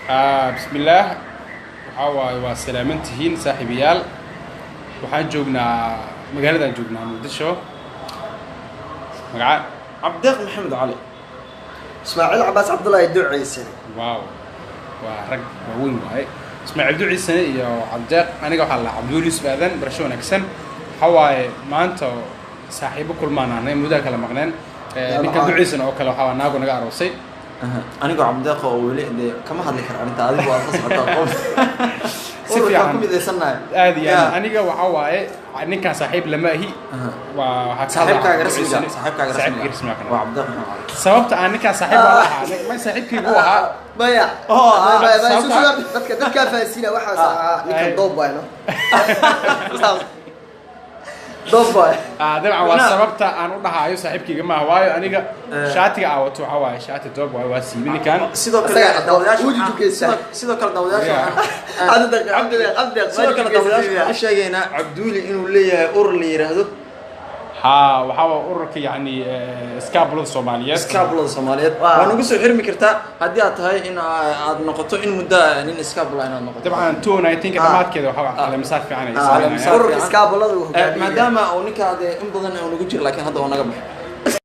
Bismillaah, waxaa waaye waa salaaman tihiin saaxiibayaal. Waxaan joognaa magaaladaan joognaa Muqdisho. Magaca? Cabdeeq Maxamed Cali. Ismaaciil Cabaas Cabdullaahi Duceysane. Wow, waa rag waaweyn waaye, Ismaaciil Duciisane iyo Cabdeeq. Aniga waxaa la Cabdiweli Yusuf Aadan. Barasho wanaagsan. Waxaa waaye maanta saaxiibo kulmaan ahnay, muddaa kala maqneen. Ninka Duciisane oo kale waxaa waa naago naga aroosay. Anigoo Cabdeeq oo weli dee kama hadli kara arrinta, adigu waad la socotaa qof Si ururkaan fiican. ku midaysannahay. Aad iyo aad. Ya. Aniga waxaa waaye ninkaan saaxiib lama ahi. Waa waxaa ka saaxiibkaaga hadlaa rasmiga Duciisane. Saaxiibkaaga Saaxiibkayga rasmiga rasmiga kana. Waa Cabdeeq Maxamed Cali. Sababta aan ninkaan saaxiib waa ahaa, ma saaxiibkaygu u ahaa. Maya. Oh, maya, maya, dadka dadkaa fahansiina waxaas ahaa ninkan. Doob waay, no, saas doob waay. Dabcan waa sababta aan u dhahaayo saaxiibkayga maaha, waayo aniga shaatiga aa wato waxaa waaye shaati doob waaye, waa siibi ninkan. Sidoo kale Asaga daawadayaasha wuu jujugeysaa. sidoo kale daawadayaasha waxaan Cabdideeq, Cabdideeq, Cabdideeq. Sidoo kale daawadayaasha waxaan u sheegaynaa Cabduuli inuu leeyahay urur la yidhaahdo Haa, waxaa waa ururka yacni iskaabulada Soomaaliyeed. Iskaabulada Soomaaliyeed. Waa nagu soo xirmi kartaa haddii aad tahay in aad noqoto in muddo nin iskaabula inaad noqoto. Dabcan 2019-ka dhammaadkeeda waxaa waa caleemasaar fiican ay sameynayaan. Caleemasaar Ururka fiican. iskaabulada uu hogaamiye. Maadaama uu ninkaa dee in badan uu nagu jiro, laakiin hadda uu naga baxo.